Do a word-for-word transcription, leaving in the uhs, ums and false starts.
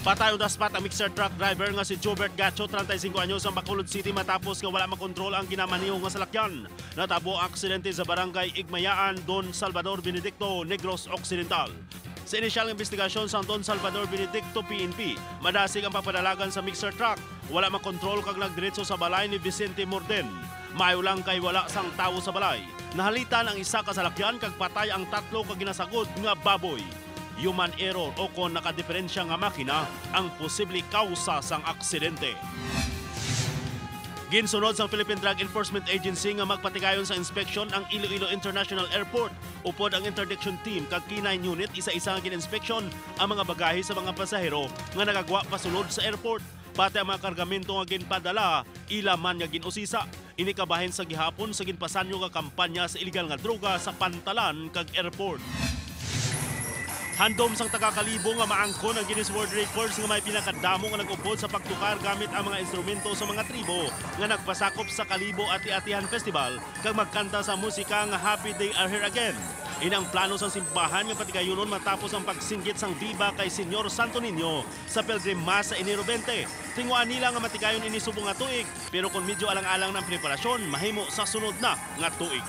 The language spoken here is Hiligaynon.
Patay o daspat ang mixer truck driver nga si Jobert Gacho, treinta y cinco anyos, sa Bacolod City matapos nga wala makontrol ang ginamaneho nga salakyan. Natabo ang aksidente sa barangay Igmayaan, Don Salvador Benedicto, Negros Occidental. Sa inisyal nga investigasyon sang Don Salvador Benedicto P N P, madasig ang pagpadalagan sa mixer truck. Wala makontrol kag nagdiretso sa balay ni Vicente Morden. Maayo lang kay wala sang tawo sa balay. Nahalitan ang isa ka salakyan kag patay ang tatlo ka ginasagod nga baboy. Human error o kon nakadiferensya nga makina ang posible kausa sang aksidente. Ginsunod sang Philippine Drug Enforcement Agency nga magpatigayon sa inspeksyon ang Iloilo International Airport upod ang interdiction team kag K nine unit isa-isa nga gin-inspeksyon ang mga bagahe sa mga pasahero nga nagagwa pasulod sa airport. Pati ang mga kargamento nga ginpadala, ila man nga gin-usisa. Ini kabahin sa gihapon sa ginpasanyo nga kampanya sa iligal nga droga sa pantalan kag airport. Handom sang taga Kalibo nga maangkon ang Guinness World Records nga may pinakadamo nga nag-upod sa pagtukar gamit ang mga instrumento sa mga tribo nga nagpasakop sa Kalibo Ati-Atihan Festival kag magkanta sa musika nga Happy Day Are Here Again. Ini ang plano sang simbahan nga patigayunon matapos ang pagsinggit sang biba kay Señor Santo Niño sa Pilgrim Mass sa Enero twenty. Tinguhaan nila nga matigayon ini subong nga tuig, pero kon medyo alang-alang na ang preparasyon, mahimo sa sunod na nga tuig.